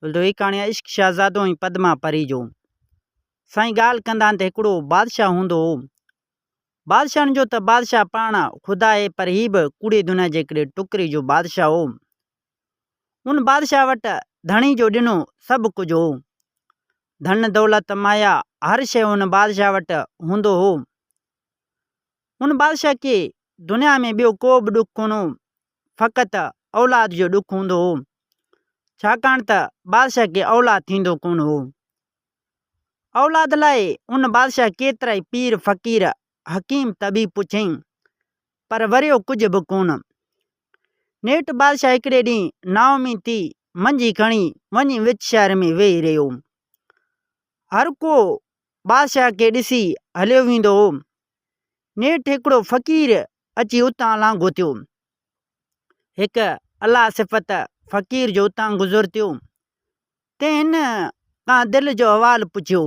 ولدو هي ڪهاڻي آهي عشق شهزادو ۽ پدما پري جو. سائين ڳالهه ڪندا آهن ته هڪڙو بادشاهه هوندو هو. بادشاهن جو ته بادشاهه پاڻ خدا آهي پر هي به ڪوڙي دنيا جي هڪڙي ٽڪري جو بادشاهه هو. ان بادشاهه وٽ ڌڻي جو ڏنو سڀ ڪجهه هو. ڌن دولت مايا هر شيء ان بادشاهه وٽ هوندو هو. ان بادشاهه کي دنيا ۾ ٻيو ڪو به ڏک ڪونه هو. فقط اولاد جو ڏک هوندو هو، ڇاڪاڻ ته بادشاهه کي اولاد ٿيندو ڪونه هو. اولاد لاء ان بادشاهه ڪيترائي پير فقير، حڪيم طبيب پڇيائين، پر وريو ڪجهه به ڪونه. نيٺ بادشاهه هڪڙي ڏينهن نااميد ٿي منجهي کڻي وڃي وچ شهر ۾ ويهي رهيو. هر ڪو بادشاهه کي ڏسي هليو ويندو هو. نيٺ هڪڙو فقير اچي اتان لانگهو ٿيو. هڪ الله صفت فقير جو اتان گذر ٿيو، تنهن هن کان دل جو احوال پڇيو،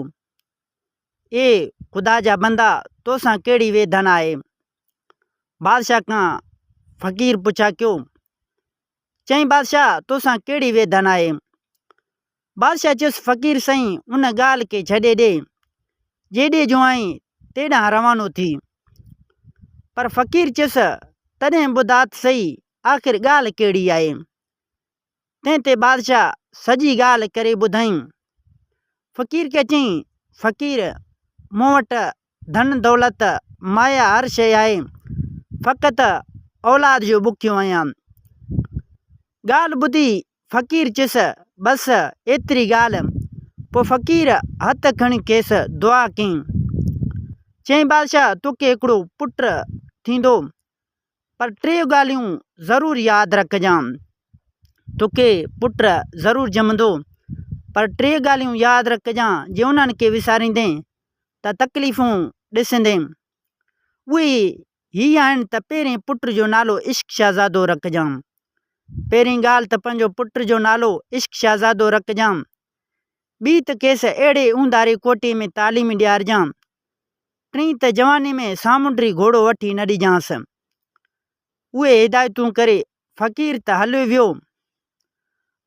اي خدا جا بندا توسان ڪهڙي ويڌن آهي؟ بادشاهه کان فقير پڇا ڪيو، چيائين بادشاهه توسان ڪهڙي ويڌن آهي؟ بادشاهه چيس، فقير سائين ان ڳالهه کي ڇڏي ڏي، جيڏي جو آئين تيڏانهن روانو ٿي. پر فقير چيس، تڏهن ٻڌاء ته سهي آخر ڳالهه ڪهڙي آهي؟ تنهن تي بادشاهه سڄي ڳالهه ڪري ٻڌائين. فقير کي چيائين، فقير مون وٽ ڌن دولت مايا هر شيء آهي، فقط اولاد جو بکيو آهيان. ڳالهه ٻڌي فقير چيس، بس ايتري ڳالهه. پوء فقير هٿ کڻي کيس دعا ڪئي. چيائين، بادشاهه توکي هڪڙو پٽ ٿيندو، پر ٽي ڳالهيون ضرور ياد رکجان. توکي پٽ ضرور ڄمندو، پر ٽي ڳالهيون ياد رکجان، جي انهن کي وساريندين ته تڪليفون ڏسندين. اهي هي آهن ته پهرين پٽ جو نالو عشق شهزادو رکجان. پهرين ڳالهه ته پنهنجو پٽ جو نالو عشق شهزادو رکجان. ٻي ته کيس اهڙي اونڌاري ڪوٽي ۾ تعليم ڏيارجان. ٽين ته جواني ۾ سامونڊي گهوڙو وٺي نه ڏجانس. اهي هدايتون ڪري فقير ته هليو ويو.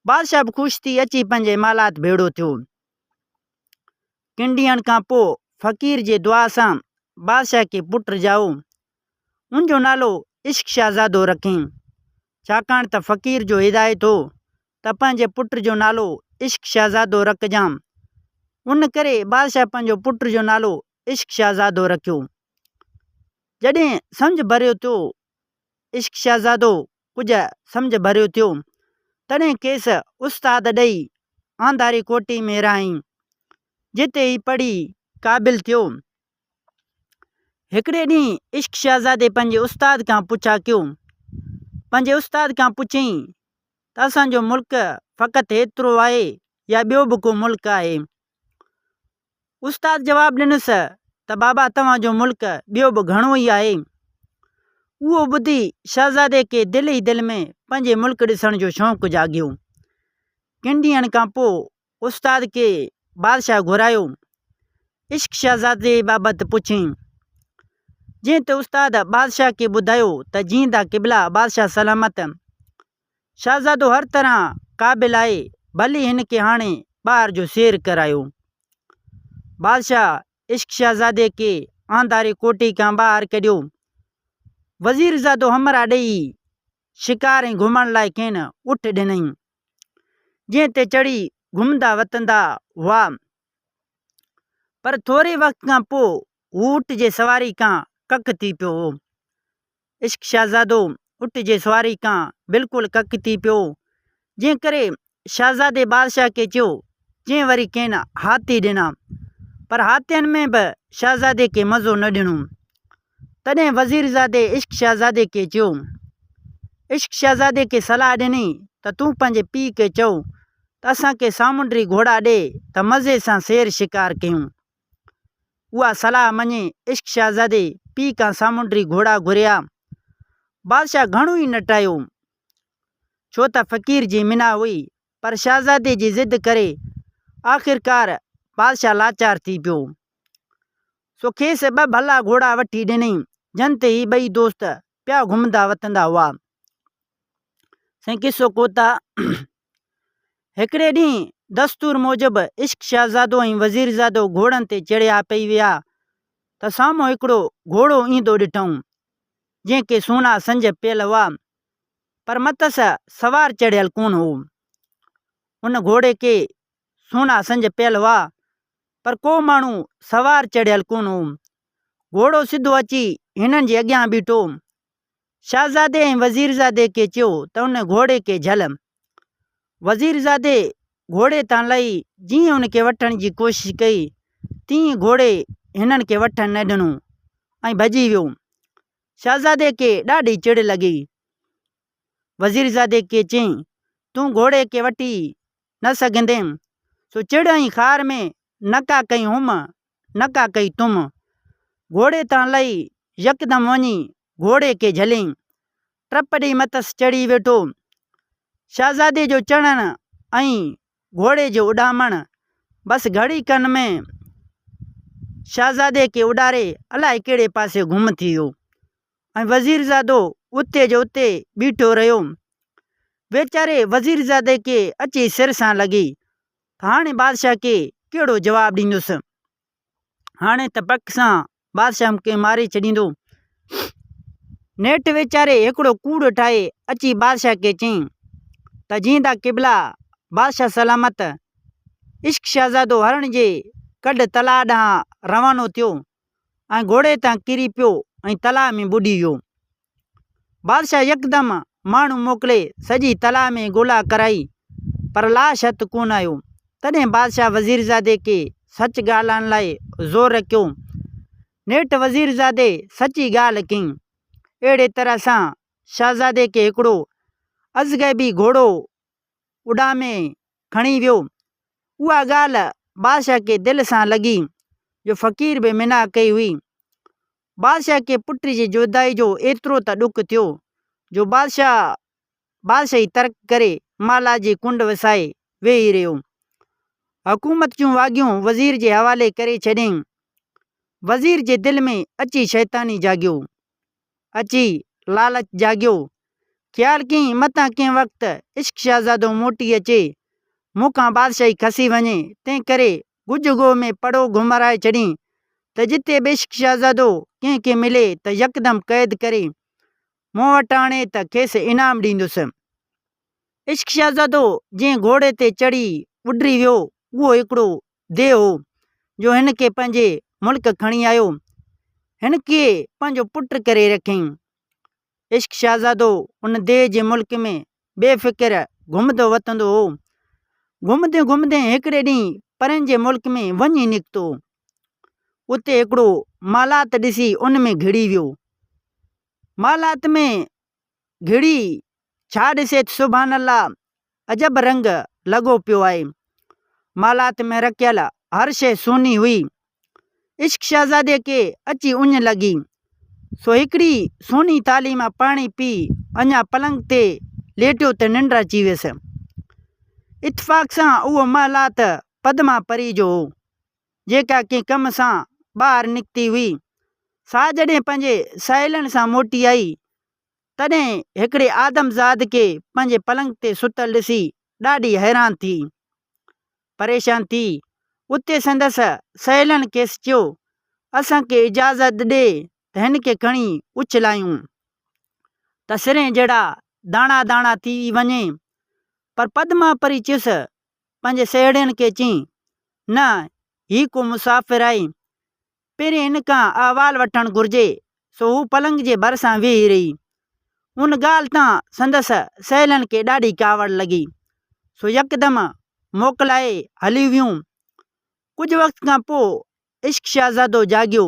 بادشاهه به خوش ٿي اچي پنهنجي محلات ڀيڙو ٿيو. ڪن ڏينهن کان پوء فقير جي دعا سان بادشاهه کي پٽ ڄائو. ان جو نالو عشق شهزادو رکيائين، ڇاڪاڻ ته فقير جو هدايت هو ته پنهنجي پٽ جو نالو عشق شهزادو رکجان. ان ڪري بادشاهه پنهنجو پٽ جو نالو عشق شهزادو رکيو. جڏهن سمجهه ڀريو ٿيو، عشق شهزادو ڪجهه سمجهه ڀريو ٿيو، تڏهن کيس استاد ڏئي آنڌاري ڪوٽي ۾ رهائين، جتي هي پڙهي قابل ٿيو. هڪڙي ڏينهن عشق شهزادي پنهنجي استاد کان پڇا ڪيو. پنهنجي استاد کان پڇيائين ته اسان جو ملڪ فقط هيترو آهي يا ٻيو به ڪو ملڪ آهي؟ استاد جواب ڏنس ته بابا توهان جو ملڪ ٻيو به گهڻو ئي آهي. اهو ٻڌي شهزادي کي دل ئي دل ۾ پنهنجي ملڪ ڏسڻ جو شوق جاڳيو. ڪن ڏينهن کان پوء استاد کي بادشاهه گهرايو. عشق شهزادي بابت پڇيائين. جنهن تي استاد بادشاهه کي ٻڌايو ته جيئندا قبلا بادشاهه سلامت. شهزادو هر طرح قابل آهي، ڀلي هن کي هاڻي ٻاهر جو سير ڪرايو. بادشاهه عشق شهزادي کي آنڌاري ڪوٺي کان ٻاهر ڪڍيو. وزيرزادو همراهه ڏيئي شڪار ۽ گهمڻ لاء کين اٺ ڏنائين، جنهن تي چڙهي گهمندا وتندا هئا. پر ٿوري وقت کان پوء هو اٺ جي سواري کان ڪڪ ٿي پيو هو. عشق شهزادو اٺ جي سواري کان بلڪل ڪڪ ٿي پيو، جنهن ڪري شهزادي بادشاهه کي چيو، جنهن وري کين هاٿي ڏنا، پر هاٿين ۾ به شهزادي کي مزو نه ڏنو. تڏهن وزيرزادي عشق شهزادي کي چيو. عشق شهزادي کي صلاح ڏني ته تون پنهنجي پيء کي چئو ته اسان کي سامونڊي گهوڙا ڏي ته مزي سان سير شڪار ڪيون. اها صلاح مڃي عشق شهزادي پيء کان سامونڊي گهوڙا گهريا. بادشاهه گهڻو ئي نٽايو، ڇو ته فقير جي منع هئي، پر شهزادي جي ضد ڪري آخرڪار بادشاهه لاچار ٿي پيو. سو کيس ٻه ڀلا گهوڙا وٺي ڏنائين، جن تي هي ٻئي دوست پيا گهمندا وتندا هئا. سائين قصو ڪوتا. هڪڙي ڏينهن دستور موجب عشق شهزادو ۽ وزيرزادو گهوڙن تي چڙهيا پئي ويا ته سامهون هڪڙو گهوڙو ايندو ڏٺائون، جنهن کي سونا سنج پيل هئا، پر مٿس سوار چڙهيل ڪونه هو. ان گهوڙي کي سونا سنج پيل هئا، پر ڪو ماڻهو سوار چڙهيل ڪونه هو. گهوڙو سڌو اچي هنن جي اڳيان بيٺو. شاهزادي ۽ وزيرزادي کي چيو ته ان گهوڙي کي جهل. وزيرزادي گهوڙي تان لهي جيئن ان کي وٺڻ جي ڪوشش ڪئي، تيئن گهوڙي هنن کي وٺڻ نه ڏنو ۽ ڀڄي ويو. شاهزادي کي ڏاڍي چڙ لڳي. وزيرزادي کي چيائين، تون گهوڙي کي وٺي نه سگهندين. سو چڙ ۽ خار ۾ نه ڪا ڪئي هوم، نه ڪا ڪئي تم. گهوڙي تان لهي يڪدم وڃي گهوڙي کي جهليائين. ٽپ ڏيئي مٿس چڙهي ويٺو. شهزادي جو چڙهڻ ۽ گهوڙي جو اڏامڻ، بس گهڙي کن ۾ شهزادي کي اڏاري الائي ڪهڙي پاسي گم ٿي ويو ۽ وزيرزادو اتي جو اتي بيٺو رهيو. ويچاري وزيرزادي کي اچي سر سان لڳي ته هاڻي بادشاهه کي ڪهڙو جواب ڏيندس. هاڻي ته پڪ سان بادشاهه مون کي ماري ڇڏيندو. نيٺ ويچاري هڪڙو ڪوڙ ٺاهي اچي بادشاهه کي چيائين ته جيئندا قبلا بادشاهه سلامت، عشق شهزادو هرڻ جي ڪڍ تلاء ڏانهن روانو ٿيو ۽ گهوڙي تان ڪري پيو ۽ تلاء ۾ ٻڏي ويو. بادشاهه يڪدم ماڻهو موڪلي سڄي تلاء ۾ ڳولا ڪرائي، پر لاش هٿ ڪونه آيو. تڏهن بادشاهه وزيرزادي کي سچ ڳالهائڻ لاء زور رکيو. نيٺ وزيرزادي سچي ڳالهه ڪئي. اهڙي طرح سان شهزادي کي هڪڙو ازغيبي گهوڙو اڏامي کڻي ويو. اها ڳالهه بادشاهه کي دل سان لڳي، جو فقير به منع ڪئي هئي. بادشاهه کي پٽ جي جدائي جو ايترو ته ڏک ٿيو جو بادشاهه بادشاهي ترڪ ڪري مالا جي ڪنڊ وسائي ويهي رهيو. حڪومت جون واڳيون وزير جي حوالي ڪري ڇڏيائين. وزير جي دل ۾ اچي شيطاني جاڳيو. اچي لالچ جاڳيو. خيال ڪيائين متان ڪنهن وقت عشق شهزادو موٽي اچي مون کان بادشاهي کسي وڃي، تنهنڪري ڳجهه ڳوهه ۾ پڙهو گهمرائي ڇڏين ته جتي به عشق شهزادو ڪنهن کي ملي ته يڪدم قيد ڪري مون وٽ آڻي ته کيس انعام ڏيندس. عشق شهزادو جنهن گهوڙي تي چڙهي اڏري ويو اهو هڪڙو ديهه هو جو هن کي پنهنجي ملڪ کڻي آيو. هن کي پنهنجو پٽ ڪري رکيائين. عشق شهزادو ان ديهه جي ملڪ ۾ بي فڪر گهمندو وتندو هو. گهمندي گهمندي هڪڙي ڏينهن پرين جي ملڪ ۾ وڃي نڪتو. اتي هڪڙو محلات ڏسي ان ۾ گهڙي ويو. محلات ۾ گهڙي ڇا ڏسي ته سبحان الله عجب رنگ لڳو پيو آهي. محلات ۾ رکيل هر شيء سوني هئي. عشق شهزادي کي اچي اڃ لڳي، سو هڪڙي سوني ٿالهي مان پاڻي پي اڃا پلنگ تي ليٽيو ته ننڊ اچي ويس. اتفاق سان اهو محلات پدما پري جو هو، جيڪا ڪنهن ڪم سان ٻاهر نڪتي هئي. سا جڏهن پنهنجي ساهيلين سان موٽي آئي، تڏهن هڪڙي آدم زاد کي پنهنجي پلنگ تي ستل ڏسي ڏاڍي حيران ٿي. پريشان ٿي اتي سندس سهيلن کيس چيو، اسان کي اجازت ڏي ته هن کي کڻي اڇلايون ته سرهين جهڙا داڻا داڻا ٿي وڃي. پر پدما پري چيس، پنهنجي سهيڙين کي چئين، نه، هي ڪو مسافر آهي، پهرين هن کان احوال وٺڻ گهرجي، سو هو پلنگ جي ڀرسان ويهي رهي. ان ڳالهه تان سندس سهيلن کي ڏاڍي ڪاوڙ لڳي، سو يڪدم موڪلائي هليون ويون. ڪجهه وقت کان پوء عشق شهزادو جاڳيو.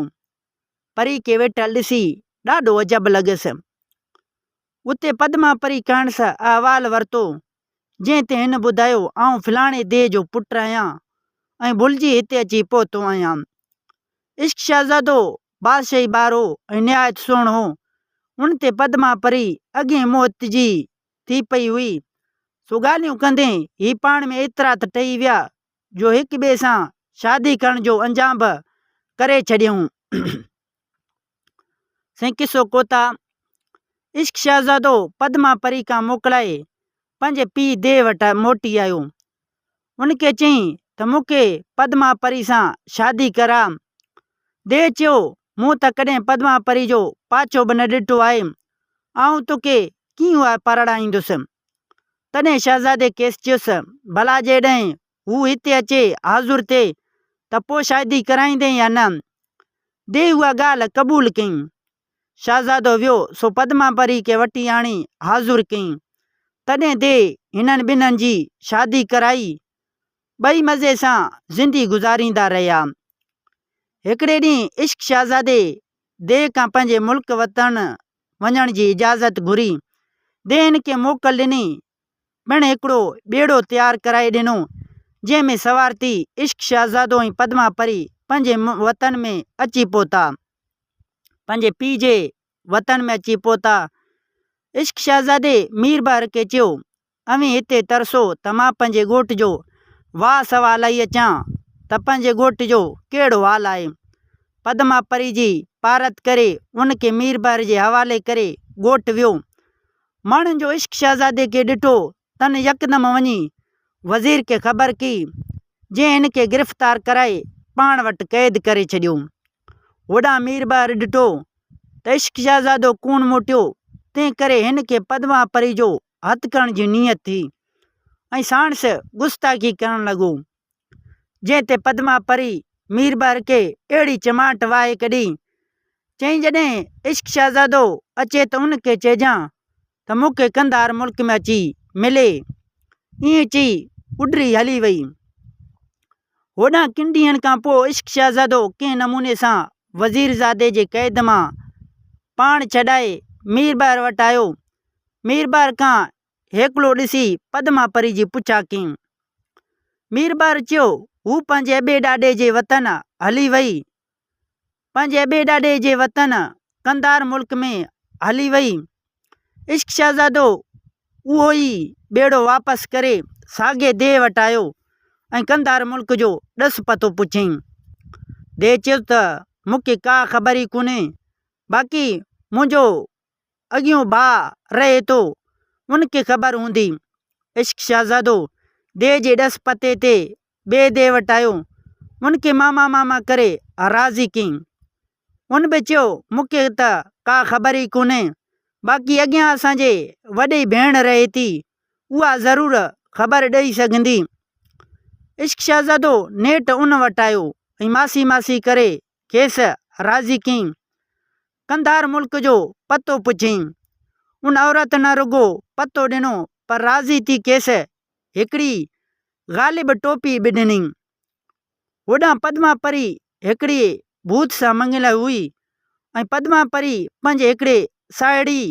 پري کي ويٺل ڏسي ڏاڍو عجب لڳس. اتي پدما پري کانئس احوال ورتو، جنهن تي هن ٻڌايو، آئون فلاڻي ديهه جو پٽ آهيان ۽ ڀلجي هتي اچي پهتو آهيان. عشق شهزادو بادشاهي ٻار هو ۽ نهايت سهڻو هو. ان تي پدما پري اڳهين موهتجي ٿي پئي هئي. سو ڳالهيون ڪندي هي پاڻ ۾ ايترا ته ٺهي ويا جو هڪ ٻئي سان شادي ڪرڻ جو انجام به ڪري ڇڏيائون. سائين قصو ڪوتا، عشق شهزادو پدما پري کان موڪلائي پنهنجي پيء ديهه وٽ موٽي آيو. ان کي چيائين ته مون کي پدما پري سان شادي ڪراء. ديهه چيو، مون ته ڪڏهن پدما پري جو پاڇو به نه ڏٺو آهي، آئون توکي ڪيئن اها پرڻائيندس؟ تڏهن شهزادي کيس چيس، ڀلا جيڏهن هو هتي اچي حاضر ٿئي ته پوء شادي ڪرائيندين يا نه؟ ديهه اها ڳالهه قبول ڪئي. شهزادو ويو، سو پدما پري کي وٺي آڻي حاضر ڪيائين. تڏهن ديهه هنن ٻنهن جي شادي ڪرائي. ٻئي مزي سان زندي گذاريندا رهيا. هڪڙي ڏينهن عشق شهزادي ديهه کان پنهنجي ملڪ وطن وڃڻ جي اجازت گهري. ديهه هن کي موڪل ڏني. پڻ هڪڙو ٻيڙو تيار ڪرائي ڏنو، جنهن ۾ سوار ٿي عشق شهزادو ۽ پدما پري پنهنجي وطن ۾ اچي پهتا. پنهنجي پيء جي وطن ۾ اچي پهتا. عشق شهزادي ميربحر کي چيو، اوهين هتي ترسو ته مان پنهنجي ڳوٺ جو واهه سوا لهي اچان ته پنهنجي ڳوٺ جو ڪهڙو حال آهي. پدما پري جي پارت ڪري ان کي ميربحر جي حوالي ڪري ڳوٺ ويو. ماڻهن جو عشق شهزادي کي ڏٺو، تن يڪدم وڃي وزير کي خبر ڪئي، جنهن هن کي گرفتار ڪرائي پاڻ وٽ قيد ڪري ڇڏيو. هوڏانهن ميربحر ڏٺو ته عشق شهزادو ڪونه موٽيو، تنهن ڪري هن کي پدما پري جو هٿ ڪرڻ جي نيت ٿي ۽ ساڻس گستاخي ڪرڻ لڳو، جنهن تي پدما پري ميربحر کي اهڙي چماٽ واهي ڪڍي، چيائين جڏهن عشق شهزادو اچي ته ان کي چئجان ته مون کي قنڌار ملڪ ۾ اچي ملي. ائين چئي اڏري هلي وئي. هوڏانهن ڪن ڏينهن کان پوء عشق شهزادو ڪنهن نموني سان وزيرزادي جي قيد مان پاڻ ڇڏائي ميربحر وٽ آيو. ميربحر کان هيڪلو ڏسي پدما پري جي پڇا ڪيم. ميربحر چيو، هوء پنهنجي ابي ڏاڏي جي وطن هلي وئي. پنهنجي ابي ڏاڏي جي وطن قنڌار ملڪ ۾ هلي وئي. عشق شهزادو اهو ئي ٻيڙو واپس ڪري ساڳئي ديهه وٽ آيو ۽ قنڌار ملڪ جو ڏس پتو پڇيائين. ديهه چيس ته مون کي ڪا خبر ئي ڪونهي، باقي منهنجو اڳيون ڀاء رهي ٿو، ان کي خبر هوندي. عشق شهزادو ديهه جي ڏس پتي تي ٻئي ديهه وٽ آيو. ان کي ماما ماما ڪري راضي ڪيائين. ان به چيو، مون کي ته ڪا خبر ئي ڪونهي، باقي اڳيان اسان جي وڏي ڀيڻ رهي ٿي، اها ضرور خبر ڏئي سگهندي. عشق شهزادو نيٺ ان وٽ آيو ۽ ماسي ماسي ڪري کيس راضي ڪيائين. قنڌار ملڪ جو پتو پڇيائين. ان عورت نه رڳو پتو ڏنو پر راضي ٿي کيس هڪڙي غالب ٽوپي به ڏني. هوڏانهن پدما پري هڪڙي ڀوت سان مڱيل هئي ۽ پدما پري پنهنجي هڪڙي ساهيڙي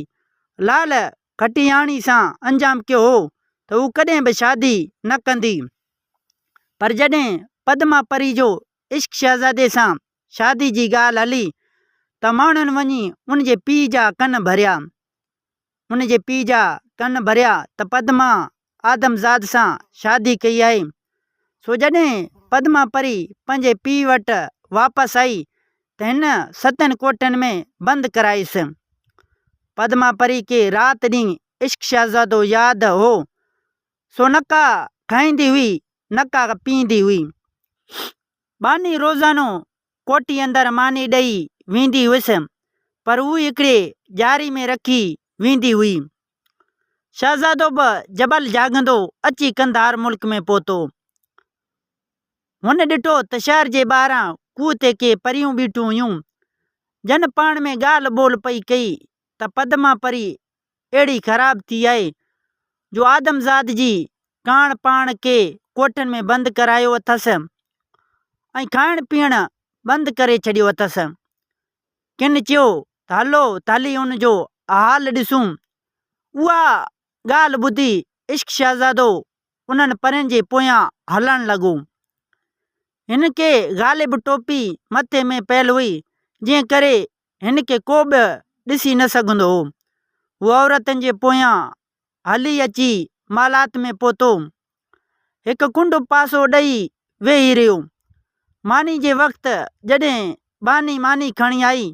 لال کٽياڻي سان انجام ڪيو هو ته هو ڪڏهن به شادي نه ڪندي. پر جڏهن پدما پري جو عشق شهزادي سان شادي جي ڳالهه هلي ته ماڻهن وڃي ان جي پيء جا ڪن ڀريا. ان جي پيء جا ڪن ڀريا ته پدما آدمزاد سان شادي ڪئي آهي. سو جڏهن پدما پري پنهنجي پيء وٽ واپس آئي ته هن ستن ڪوٺين ۾ بند ڪرايس. پدما پري کي رات ڏينهن عشق شهزادو ياد هو، سو نه ڪا کائيندي هئي نه ڪا پيئندي هئي. ٻانهي روزانو ڪوٺي اندر ماني ڏئي ويندي هيس، پر هوء هڪڙي ڄاري ۾ رکي ويندي هئي. شهزادو به جبل جهاڳندو اچي قنڌار ملڪ ۾ پهتو. هن ڏٺو ته شهر جي ٻاهران کوهه تي ڪي پريون بيٺيون هيون، جن پاڻ ۾ ڳالهه ٻولهه پئي ڪئي ته پدما پري اهڙي خراب ٿي آهي جو آدمزاد جي ڪاڻ پاڻ کي ڪوٺن ۾ بند ڪرايو اٿس ۽ کائڻ پيئڻ بند ڪري ڇڏيو اٿس. ڪن چيو ته هلو ته هلي ان جو حال ڏسون. اها ڳالهه ٻڌي عشق شهزادو انهن پرين جي پويان هلڻ لڳو. هن کي غالب ٽوپي مٿي ۾ پيل هئي، جنهن ڪري هن کي ڪو به ڏسي نه سگهندو هو. هو عورتن جي پويان هلي اچي محلات ۾ پهتو. هڪ ڪنڊ پاسو ڏئي ويهي رهيو. ماني جي وقت جڏهن ٻانهي ماني کڻي آئي،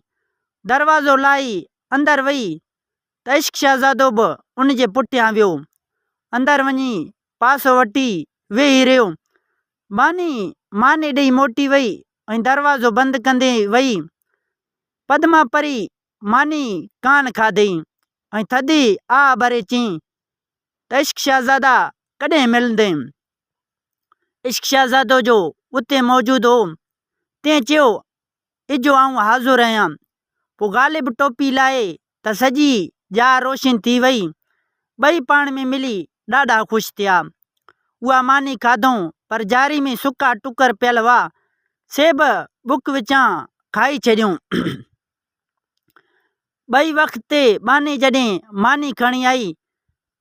دروازو لاهي اندر وئي ته عشق شهزادو به ان جي پٺيان ويو. اندر وڃي پاسو وٺي ويهي رهيو. ٻانهي ماني ڏئي موٽي وئي ۽ دروازو بند ڪندي وئي. پدما پري ماني ڪانه کاڌئي ۽ ٿڌي آهه ڀري چيائين ته عشق شهزادا ڪڏهن ملندين؟ عشق شهزادو جو اتي موجود هو، تنهن چيو، اجهو آئون حاضر آهيان. پوء غالب ٽوپي لاهي ته سڄي جاء روشن ٿي وئي. ٻئي پاڻ ۾ ملي ڏاڍا خوش ٿيا. اها ماني کاڌئون، پر جاري ۾ سڪا ٽڪر پيل هئا، سي به بک وچان کائي ڇڏيون. ٻئي وقت تي ٻانهي جڏهن ماني کڻي آئي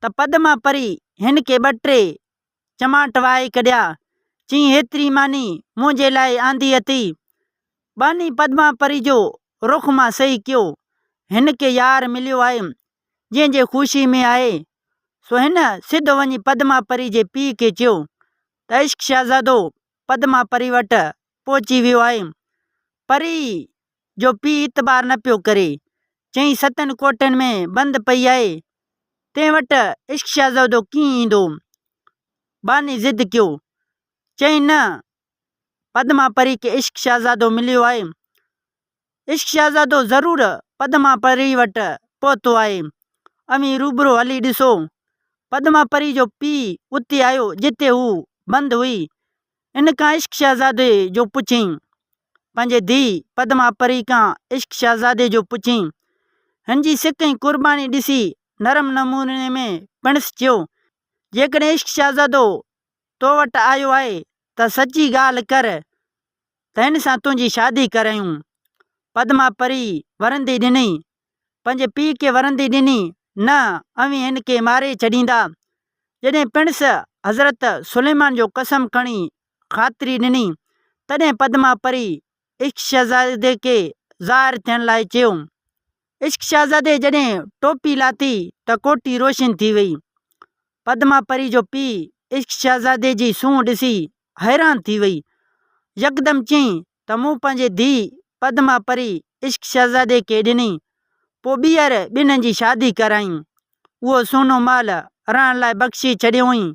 ته پدما پري هن کي ٻه ٽي چماٽ وهائي ڪڍيا. چيائين هيتري ماني منهنجي لاء آندي اٿئي. ٻانهي پدما پري جو رخ مان سهي ڪيو. هن کي يار مليو آهي، جنهن جي خوشي ۾ آهي. سو هن سڌو وڃي پدما پري جي پيء کي چيو ته عشق شهزادو پدما پري وٽ پهچي ويو آهي. پري جو پيء اعتبار نه پيو ڪري. چيائين ستن ڪوٽن ۾ بند پئي آهي، تنهن وٽ عشق شهزادو ڪيئن ايندو؟ ٻانهي ضد ڪيو. چيائين نه، پدما پري کي عشق شهزادو مليو آهي. عشق شهزادو ضرور پدما پري وٽ پهتو آهي. اوهين روبرو هلي ڏسو. پدما پري جو پيء اتي آيو جتي هو بند هئي. ان کان عشق شهزادي جو پڇيائين. پنهنجي ڌيء پدما پري کان عشق شهزادي جو پڇيائين. هن جي سڪ ۽ قرباني ڏسي نرم نموني ۾ پڻس چيو، جيڪڏهن عشق شهزادو تو وٽ آيو آهي ته سچي ڳالهه ڪر ته هن سان تنهنجي شادي ڪرايون. پدما پري ورندي ڏني. پنهنجي پيء کي ورندي ڏني، نه، اوهين هن کي ماري ڇڏيندا. جڏهن پڻس حضرت سليمان جو قسم کڻي خاطري ڏني، تڏهن پدما پري عشق شهزادي کي ظاهر ٿيڻ لاء چيو. عشق شهزادي جڏهن ٽوپي لاٿي ته ڪوٺي روشن ٿي وئي. پدما پري جو پيء عشق شهزادي جي سونهن ڏسي حيران ٿي وئي. يڪدم چيائين ته مون پنهنجي ڌيء پدما پري عشق شهزادي کي ڏني، پوء ٻيهر ٻنهن جي شادي ڪرايائين. اهو سونو محل رهڻ لاء بخشي ڇڏيو هئائين،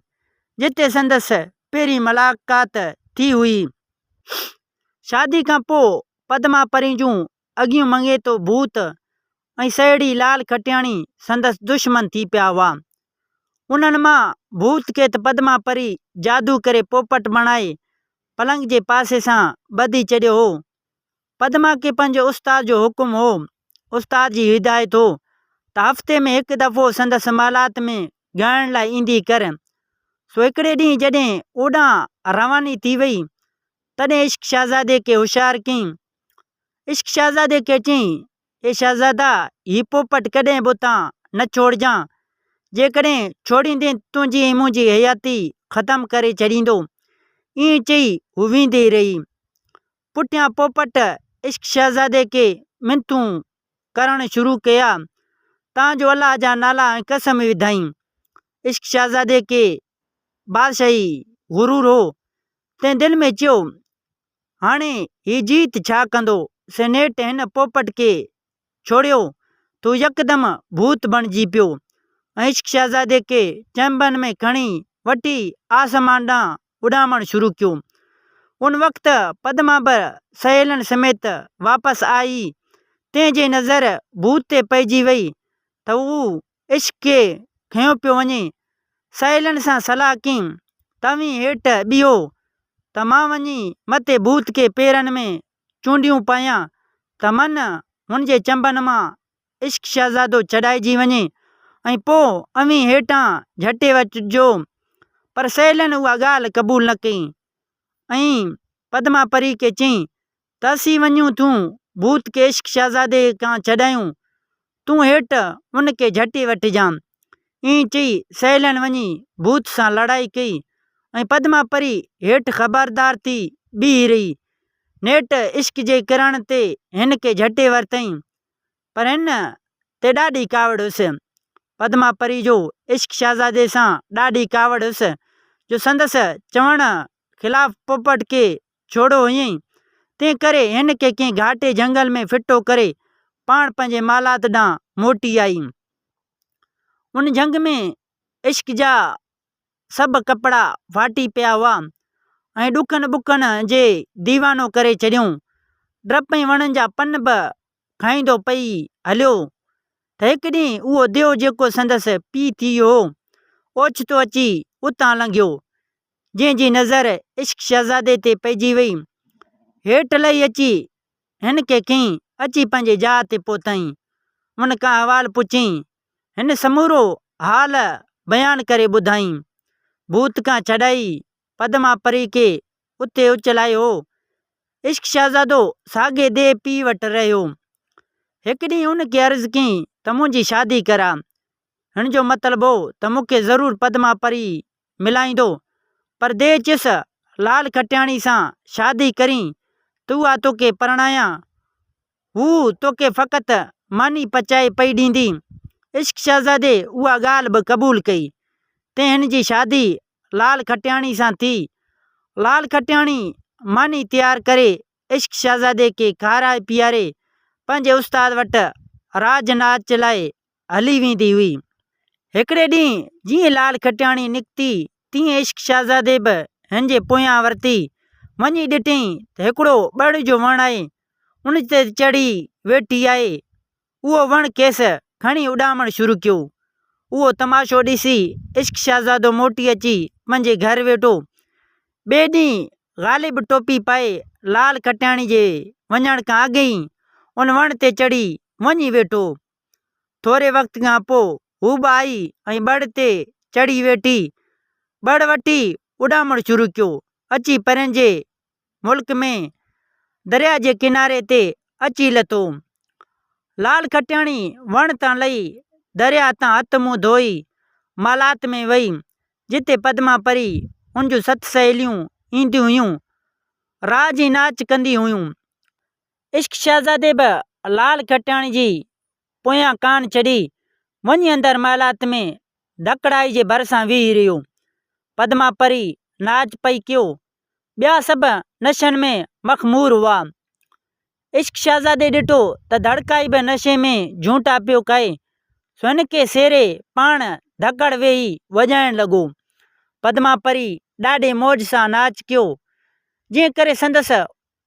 جتي سندس پهرين ملاقات ٿي هئي. شادي کان پوء پدما پري جون اڳيون مڱيتو ڀوت ۽ سهيڙي لال کٽياڻي سندس دشمن ٿي پيا هئا. انهن مان ڀوت کي ته پدما پري جادو ڪري پوپٽ بڻائي پلنگ جي پاسي سان ٻڌي ڇڏيو هو. پدما کي پنهنجي استاد جو حڪم هو، استاد جي هدايت هو ته هفتي ۾ هڪ دفعو سندس محلات ۾ ڳائڻ لاء ايندي ڪر. سو هڪڙي ڏينهن جڏهن اوڏانهن رواني ٿي وئي، تڏهن عشق شهزادي کي هوشيار ڪيائين. عشق شهزادي کي چيائين، اي شهزادا! هي پوپٽ ڪڏهن به اتان نه ڇوڙجان. جيڪڏهن ڇوڙيندين ته تنهنجي ۽ منهنجي حياتي ختم ڪري ڇڏيندو. ائين چئي هو ويندي رهي. پٺيان پوپٽ عشق شهزادي کي منٿون ڪرڻ شروع ڪيا، تان جو الله جا نالا ۽ قسم وڌائين. عشق شهزادي کي بادشاهي غرور هو، تنهن دل ۾ چيو، هاڻي هي جيت ڇا ڪندو؟ سي نيٺ هن پوپٽ کي ڇوڙيو ته هو يڪدم ڀوت بڻجي پيو ۽ عشق شهزادي کي چنبن ۾ کڻي وٺي آسمان ڏانهن اڏامڻ شروع ڪيو. ان وقت پدما به سهيلن سميت واپس آئي، تنهن جي نظر ڀوت تي پئجي وئي ته هو عشق کي کنيو پيو وڃي. سهيلن سان صلاح ڪيم، توهين هيٺ بيهو ته مان وڃي مٿي ڀوت کي پيرن ۾ چونڊيون پايان ته من هن جي چنبن مان عشق شهزادو ڇڏائجي وڃي ۽ پوء اوهين هيٺان جهٽي وٺجو. پر سهيلن اها ڳالهه قبول نه ڪئي ۽ پدما پري کي چيائين ته اسين وڃون ٿيون ڀوت کي عشق شهزادي کان ڇڏايون، تون هيٺ ان کي جهٽي وٺجان. ائين چئي سهيلن وڃي ڀوت سان لڙائي ڪئي ۽ پدما پري هيٺ خبردار ٿي بيهي رهي. نيٺ عشق جي ڪرڻ تي هن کي جهٽي ورتائين، پر هن تي ڏاڍي ڪاوڙ هيس. پدما پري جو عشق شهزادي سان ڏاڍي ڪاوڙ هيس، جو سندس چوڻ خلاف پوپٽ کي ڇوڙو هئائين، تنهن ڪري هن کي ڪنهن گهاٽي جهنگل ۾ ڦٽو ڪري پاڻ پنهنجي محلات ڏانهن موٽي آئي. ان جهنگ ۾ عشق جا سڀ ڪپڙا ڦاٽي پيا هئا ۽ ڏکن ٻکن جي ديوانو ڪري ڇڏيائون. ڊپ ۽ وڻن جا پن به کائيندو پئي هليو ته هڪ ڏينهن اهو ديو جيڪو سندس پيء ٿي ويو هو، اوچتو اچي اتان لنگهيو، جنهن جي نظر عشق شهزادي تي پئجي وئي. هيٺ لهي اچي هن کي ڪيائين، اچي پنهنجي جاء تي پهتائين. ان کان احوال پڇيائين. هن سمورو حال بيان ڪري ٻڌائين. ڀوت کان ڇڏائي پدما پري کي اتي اچلايو هو. عشق شهزادو ساڳئي ديهه پيء وٽ رهيو. هڪ ڏينهن ان کي عرض ڪيائين ته منهنجي شادي ڪراء. هن جو مطلب هو ته مون کي ضرور پدما پري ملائيندو. پر ديهه چيس، لال کٽياڻي سان شادي ڪرين ته اها توکي پرڻايان. هوء توکي فقط ماني پچائي پئي ڏيندي. عشق شهزادي اها ڳالهه به قبول ڪئي. تنهن هن جي شادي لال کٽياڻي سان ٿي. لال کٽياڻي ماني تيار ڪري عشق شهزادي کي کارائي پياري پنهنجي استاد وٽ راڄ ناچ لاء هلي ويندي هئي. هڪڙي ڏينهن جيئن لال کٽياڻي نڪتي تيئن عشق شهزادي به هن جي پويان ورتي. وڃي ڏٺئين ته هڪڙو ٻڙ جو وڻ آهي، ان تي چڙهي ويٺي آهي. اهو وڻ کيس کڻي اڏامڻ شروع ڪيو. اهو تماشو ڏسي عشق شهزادو موٽي اچي پنهنجي گهر ويٺو. ٻئي ڏينهن غالب ٽوپي پائي لال کٽياڻي جي وڃڻ کان اڳ ئي ان وڻ تي چڙهي وڃي ويٺو. ٿوري وقت کان پوء هوء به آئي ۽ ٻڙ تي چڙهي ويٺي. ٻڙ وٺي اڏامڻ شروع ڪيو. اچي پرين جي ملڪ ۾ درياء جي ڪناري تي اچي لٿو. لال کٽياڻي وڻ تان لهي درياء تان هٿ منهن ڌوئي محلات ۾ وئي، جتي پدما پري هن جون ست سهيليون اينديون هيون. راڄ ۽ ناچ ڪنديون هيون. عشق شهزادي به لال کٽياڻي جي پويان ڪان ڇڏي، وڃي اندر محلات ۾ ڌڪڙائي جي ڀرسان ويهي رهيو. پدما پري ناچ پئي ڪيو. ٻيا سڀ نشن ۾ مخمور هئا. عشق شهزادي ڏٺو ته ڌڙڪائي به نشي ۾ جهونٽا پيو کائي، سو هن کي سيري پاڻ ڌڪڙ ويهي وڄائڻ لڳو. پدما پري ڏاڍي موج سان ناچ ڪيو، جنهن ڪري سندس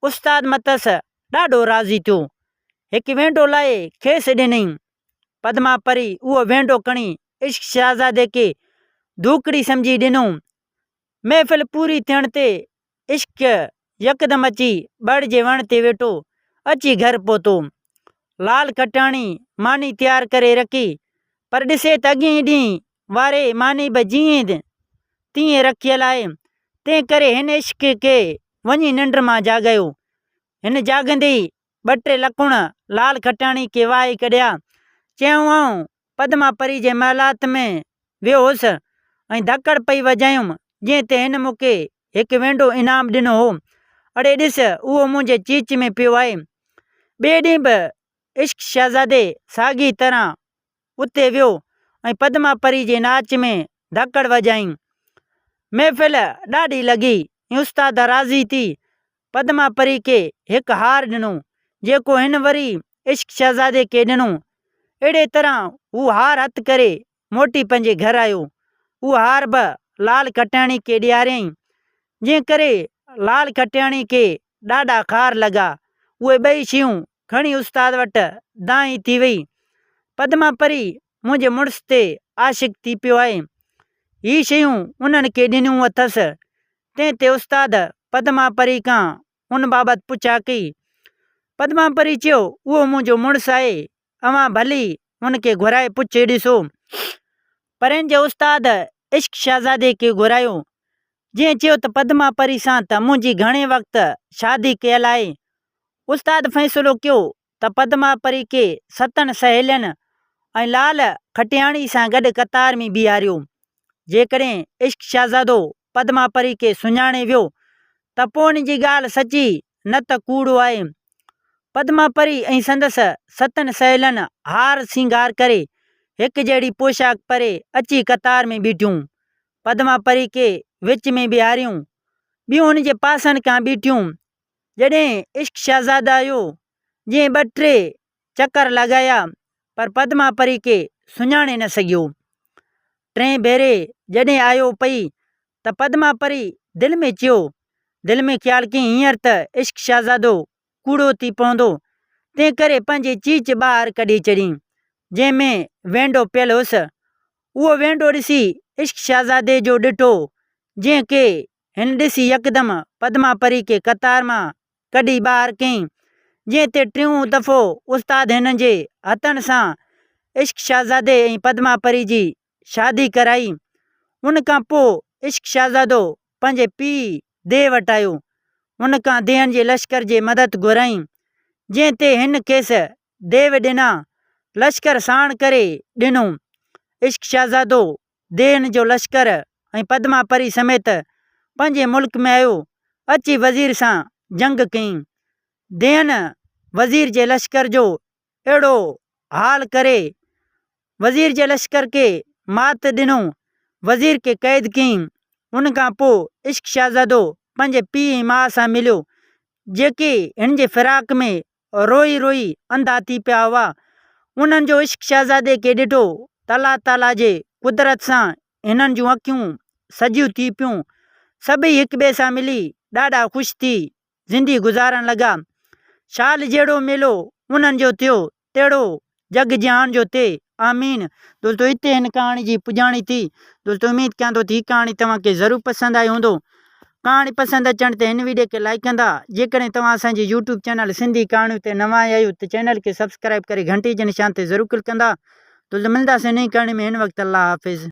استاد مٿس ڏاڍو راضي ٿيو. هڪ وينڊو لاهي کيس ڏنائين. پدما پري اهو وينڊو کڻي عشق شهزادي کي ڌوڪڙي سمجهي ڏنو. محفل پوري ٿيڻ تي عشق يڪدم اچي بڙ جي وڻ تي ويٺو، اچي گهر پهتو. لال کٽاڻي ماني تيار ڪري رکي، پر ڏسي ته اڳئين ڏينهن واري ماني به جيئن تيئن رکيل آهي، تنهن ڪري هن عشق کي وڃي ننڊ مان جاڳايو. هن جاڳندي ئي ٻه ٽي لڪڻ لال کٽاڻي کي واهي ڪڍيا. چيائون آئون پدما پري جي محلات ۾ ويو هوس ۽ ڌڪڙ پئي وڄايم، جنهن تي هن مون کي هڪ وينڊو انعام ڏنو هو. اڙي ڏس، اهو منهنجي چيچ ۾ پيو آهي. ٻئي ڏينهن به عشق شهزادي ساڳيء طرح اتي ويو ۽ پدما پري جي ناچ ۾ ڌڪڙ وڄايائين. محفل ڏاڍي لڳي ۽ استاد راضي ٿي پدما پري کي هڪ هار ڏنو، جيڪو هن وري عشق شهزادي کي ڏنو. اهڙيء طرح هو هار هٿ ڪري موٽي پنهنجي گهر آيو. اهو هار به لال کٽياڻي کي ڏياريائين، جنهن ڪري لال کٽياڻي کي ڏاڍا خار لڳا. اهي ٻئي شيون کڻي استاد وٽ دانهين ٿي وئي. پدما پري منهنجي مڙس تي عاشق ٿي پيو آهي. هي شيون انهن کي ڏنيون اٿس. تنهن تي استاد پدما پري کان ان بابت پڇا ڪئي. پدما پري چيو، اهو منهنجو مڙس آهي، اوهان ڀلي ان کي گهرائي پڇي ڏسو. پرين جي استاد عشق شهزادي کي گهرايو، جنهن چيو ته پدما پري سان ته منهنجي گهڻي وقت شادي ڪيل آهي. استاد فيصلو ڪيو ته پدما پري کي ستن سهيلين ۽ لال کٽياڻي سان گڏ قطار ۾ بيهاريو. جيڪڏهن عشق شهزادو پدما پري کي سڃاڻي ويو ته پوء ان جي ڳالهه سچي نه ته ڪوڙو آهي. پدما پري ۽ سندس ستن سهيلن هار سينگار ڪري هڪجهڙي پوشاڪ پري اچي قطار ۾ بيٺيون. پدما پري کي وچ ۾ بيهاريون، ٻيون هن جي پاسن کان بيٺيون. جڏهن عشق شهزاده آيو، جنهن ٻه ٽي چڪر لڳايا، پر پدما پري کي سڃاڻي نه سگهيو. ٽئين ڀيري جڏهن آيو پئي ته پدما پري دل ۾ چيو دل ۾ خيال ڪيائين هينئر ته عشق شهزادو ڪوڙو ٿي پوندو، تنهن ڪري پنهنجي چيچ ٻاهر ڪڍي ڇڏيائين، جنهن ۾ وينڊو پيل هيس. اهو وينڊو ڏسي عشق شهزادي جو ڏٺو، جنهن کي هن ڏسي يڪدم پدما پري کي قطار مان ڪڍي ٻاهر ڪيائين، جنهن تي ٽيون دفعو استاد هن جي هٿن سان عشق شهزادي ۽ پدما پري جي شادي ڪرائي. ان کان پوء عشق شهزادو پنهنجي پيء ديهه وٽ آيو. ان کان ديهن جي لشڪر جي مدد گهرائين، جنهن تي هن کيس ديو ڏنا، لشڪر ساڻ ڪري ڏنو. عشق شهزادو ديهن جو لشڪر ۽ پدما پري سميت پنهنجي ملڪ ۾ آيو، اچي وزير سان جنگ ڪيائين. ديهن وزير جي لشڪر جو اهڙو حال ڪري وزير جي لشڪر کي مات ڏنو، وزير کي قيد ڪيائين. ان کان پوء عشق شهزادو پنهنجي پيء ۽ ماء سان مليو، جيڪي هن جي فراق ۾ روئي روئي انڌا ٿي پيا هئا. انهن جو عشق شهزادي کي ڏٺو ته الله تعاليٰ جي قدرت سان هنن جون اکيون سڄيون ٿي پيون. سڀئي هڪ ٻئي سان ملي ڏاڍا خوش ٿي زندگي گذارڻ لڳا. شال جهڙو ميلو انهن جو ٿيو تهڙو جڳ جهان جو ٿئي. آمين. دوستو هتي هن ڪهاڻي جي پڄاڻي ٿي. دوستو اميد ڪيان ٿو ته هي ڪهاڻي توهان کي ضرور پسند آئي هوندو. ڪهاڻي پسند اچڻ تي هن ويڊيو کي لائيڪ ڪندا. جيڪڏهن توهان اسان جي يوٽيوب چينل سنڌي ڪهاڻيون تي نوان آيا آهيو ته چينل کي سبسڪرائيب ڪري گهنٽي جي نشان تي ضرور ڪلڪ ڪندا. دوستو ملنداسين نئين ڪهاڻي ۾ هن وقت الله حافظ.